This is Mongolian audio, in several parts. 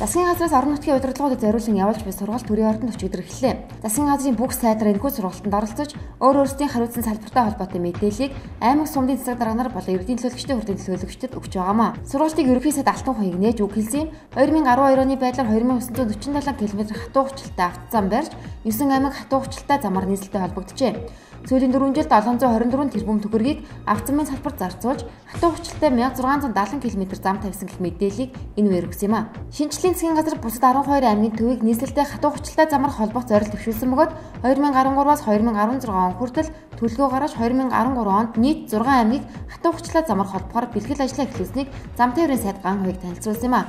Засгийн газраас орон нутгийн удирдлагуудад зориулан явуулж буй сургалт төрийн ордонд өчигдөр эхэллээ. Засгийн газрын бүх сайдаар энэхүү сургалтанд оролцож, өөр өөрсдийн хариуцсан салбартай холбоотой мэдээллийг аймаг сумдын засаг дарга нар болон иргэдийн төлөөлөгчдийн хурлын төлөөлөгчдөд өгч байгаамаа. Сургалтыг ерөнхий сайд Алтан хуйг нээж үг хэлсэн юм. 2012 оны байдлаар 2947 км хатуу хүчлэлтэй автозам барьж, 9 аймаг хатуу хүчлэлтэй замаар нийслэлтэй холбогджээ. Сүүлийн 4 жилд 724 тэрбум төгрөгийг автозамын салбарт зарцуулж, хатуу хүчлэлтэй 1670 км зам тавьсан гэх мэдээллийг энэ үеэр өгсөн юм а. Шинжлэлийн засгийн газар бусад 12 аймгийн төвийг нийслэлтэй хатуу хүчлэлтэй замаар холбох зорилт төвшүүлсэн бөгөөд 2013-аас 2016 он хүртэл төлөвлөгөө гаргаж 2013 онд нийт 6 аймгийг хатуу хүчлэлтэй замаар холбохоор бэлтгэл ажлаа эхлүүлсэнийг зам тээврийн сайд Ган хуйг танилцуулсан юм а.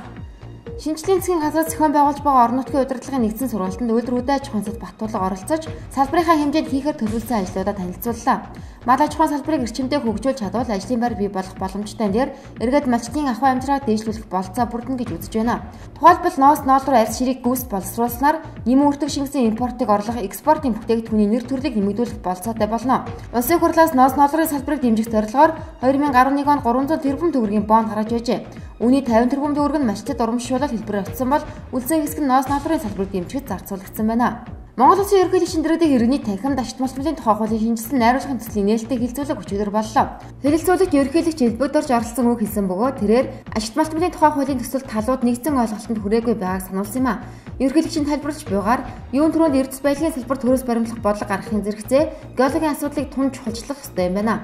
Шинжлэлийн засгийн газар зохион байгуулж байгаа орон нутгийн удирдлагын нэгдсэн сургалтанд үйлдвэр үдэ аж ахуйн сайд Баттулга оролцож, салбарынхаа хэмжээнд хийхээр төлөвлөсөн ажлуудаа танилцууллаа. Мал аж ахуйн салбарыг эрчимтэй хөгжүүлж чадвал ажлын байр бий болох боломжтой дээр эргээд малчдын ахуй амжиргаа дээшлүүлэх болцоо бүрдэнэ гэж үзэж байна. Тухайлбал ноос ноол руу арьс ширийг гүйс боловсруулснаар нэмэн үртэг шингэсэн импортыг орлох, экспортын бүтээгдэхүүний нэр төрлийг нэмэгдүүлэх болцоотой болно. Улсын хурлаас ноос ноолрын салбарыг дэмжих зорилгоор 2011 онд 300 тэрбум төгрөгийн бонд гаргаж байжээ. Үүний 50 тэрбум төгрөг нь малчдад урамшуулал хэлбэрээр очсон бол үлдсэн хэсэг нь ноос ноолрын салбарыг дэмжихэд зарцуулагдсан байна. Монгол Улсын ерөнхийлөгчийн дэргэдэх иргэний танхимд ашигт малтмалын тухай хуулийн шинжилсэн найруулгын төслийн нээлттэй хэлэлцүүлэг өчигдөр боллоо. Хэлэлцүүлэгт ерөнхийлөгч Элбэг дорж оролцсон үг хэлсэн бөгөөд тэрээр ашигт малтмалын тухай хуулийн төсөл талууд нэгдсэн ойлголтод хүрээгүй байгааг сануулсан юм а. Ерөнхийлөгчийн тайлбарлаж буйгаар юун түрүүнд эрдэс баялагын салбар төрөөс баримтлах бодлого гаргахын зэрэгцээ геологийн асуудлыг тун чухалчлах ёстой юм байна.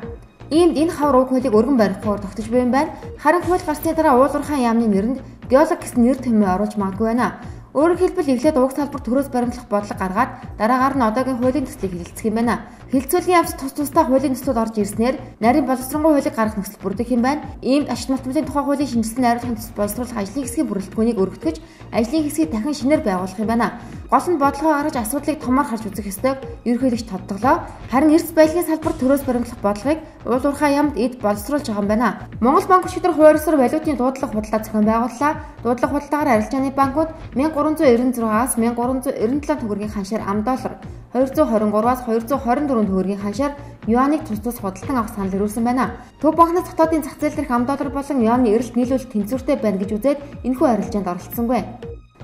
Иймд энэ хавар уг хуулийг өргөн барихаар тогтож буй юм байна. Харин хууль гарсны дараа уул уурхайн яамны нэрэнд геолог гэсэн нэр томьёо оруулж магадгүй байна. Өөрөөр хэлбэл эхлээд уг салбар төрөөс баримтлах бодлого гаргаад дараагаар нь одоогийн хуулийн төслийг хэлэлцэх юм байна. Хэлэлцүүлгийн явц тус тусдаа хуулийн төслүүд орж ирснээр нарийн боловсронгуй хуулийг гаргах нөхцөл бүрдэх юм байна. Иймд ашиг малтмалын тухай хуулийн шинжилсэн найруулгын төсөл боловсруулах ажлын хэсгийн бүрэлдэхүүнийг өргөтгөж, ажлын хэсгийг дахин шинээр байгуулах юм байна. Гол нь бодлогоо гаргаж асуудлыг томоор харж үзэх ёстойг ерөнхийлөгч тодтоглоо. Харин эрдэс баялагын салбар төрөөс баримтлах бодлогыг уул уурхай яамд эд боловсруулж байгаа юм байна. Монгол банк өчигдөр хувь ёсоор валютын дуудлага худалдаа зохион байгууллаа. Дуудлага худалдаагаар арилжааны банкуд 1396-аас 1397 төгрөгийн ханшаар ам доллар, 223-аас 224 төгрөгийн ханшаар юаныг тус тус худалдан авах санал ирүүлсэн байна. Төв банкны дотоодын зах зээл дээрх ам доллар болон юаны эрэлт нийлүүлэлт тэнцвэртэй байна гэж үзээд энэхүү арилжаанд оролцсонгүй.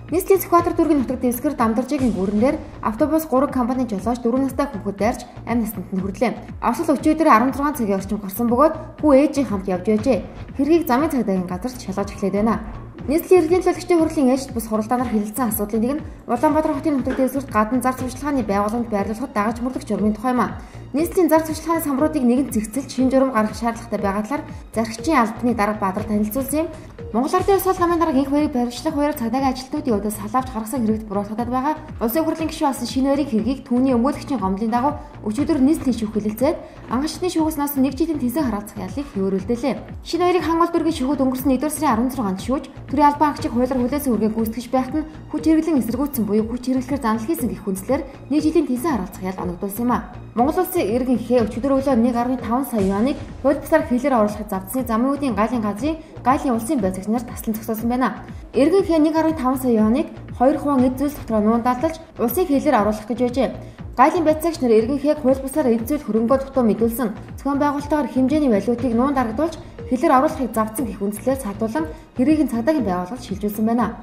Нийслэлийн Сүхбаатар дүүргийн нутаг дэвсгэр Дамдаржигийн гүрэн дээр автобус 3 компанийн жолооч 4 настай хүүхэд дайрч амь насанд нь хүрлээ. Осол өчигдөр 16 цагийн орчим гарсан бөгөөд хүү ээжийн хамт явж байжээ. Хэргийг замын цагдаагийн газарт шалгаж эхлээд байна. Нийслэлийн иргэдийн төлөөлөгчдийн хурлын ээлжит бус хуралдаанаар хэлэлцсэн асуудлын нэг нь Улаанбаатар хотын нутаг дэвсгэрт гадна зар сурталчилгааны байгууламж байрлуулахад дагаж мөрлөх журмын тухай юм а. Нийслэлийн зар сурталчилгааны самруудыг нэгэн зэгцэлж шинэ журам гаргах шаардлагатай байгаа талаар зархичийн албаны дарга Бадрал танилцуулсан юм. Монгол Ардын ёсол намын дарга инх баярыг баримтлах хуваарь цагдаагийн ажилтнуудын өдөөс салаавч гаргасан хэрэгт буруутгадаад байгаа. Улсын хурлын гишүүн болсон шинэ баярыг хэргийг түүний өмгөөлөгчийн гомдлын дагуу өчигдөр нийслэлийн шүүх хэлэлцээд анган шатны шүүхээс носон нэг жилийн тэнсэн хараал захиаллыг хэврүүлдэлээ. Шинэ баярыг хангуул дүүргийн шүүхэд өнгөрсөн 1-р сарын 16-нд шүүж төрийн албан агчийг хуулиар хүлээсэн үргээ гүйцэтгэж байхад нь хүч хэрэглэн эсэргүүцсэн буюу хүч хэрэглэхээр занал хийсэн гэх үндслээр нэг жилийн тэнсэн хараал захиал оногдуулсан юм а. Монгол Улсын иргэн хээ өчигдөр өглөө 1.5 сая юаныг хууль бусаар хэлээр оруулахад завдсны замын үүдийн гайлын газрын гайлын улсын байцаагч нар таслан зогсоосон байна. Иргэн хээ 1.5 сая юаныг 2 хуваа эд зүйл дотроо нуун даалдалж улсын хэлээр оруулах гэж байжээ. Гайлын байцаагч нар иргэн хээг хууль бусаар эд зүйл хөрөнгөө дутуу мэдүүлсэн. Зохион байгуулалтаар хэмжээний валютыг нуун дарагдуулж хэлээр оруулахыг завдсан гэх үндслээр садуулан хэргийг нь цагдаагийн байгууллагад шилжүүлсэн байна.